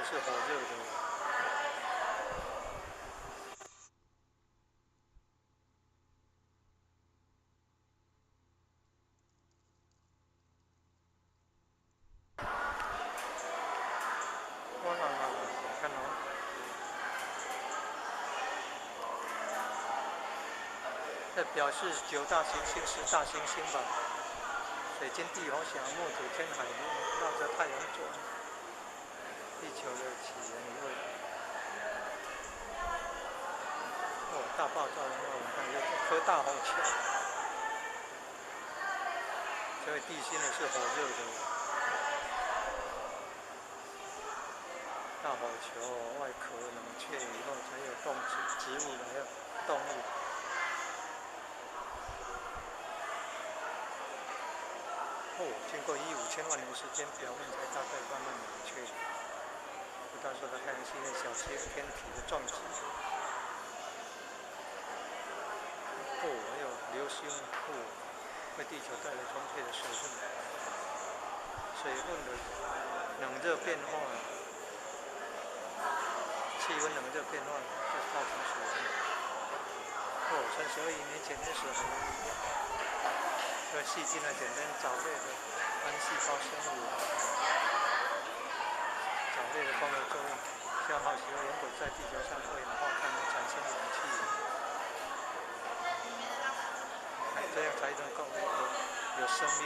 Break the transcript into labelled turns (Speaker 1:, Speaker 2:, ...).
Speaker 1: 是火熱的。哇，看哦，這表示九大行星、十大行星吧。水晶地火小木土天海繞着太陽轉，地球的起源與未來。哦，大爆炸，然後我們看有顆大火球，這個地心呢是火熱的。大火球外殼冷卻以後，才有動植植物還有動物。哦，經過1.5千萬年時間，表面才大概慢慢冷卻。不但受到太陽系內小型天體的撞擊。哦，還有流星，哦，為地球帶來充沛的水分。水分的冷熱變化，氣溫冷熱變化就造成水分。哦，32億年前的時候，這個細菌呢，簡單藻類的單細胞生物，藻類的光合作用，消耗許多原本在地球上二氧化碳產生氧氣，這樣才能夠有生命。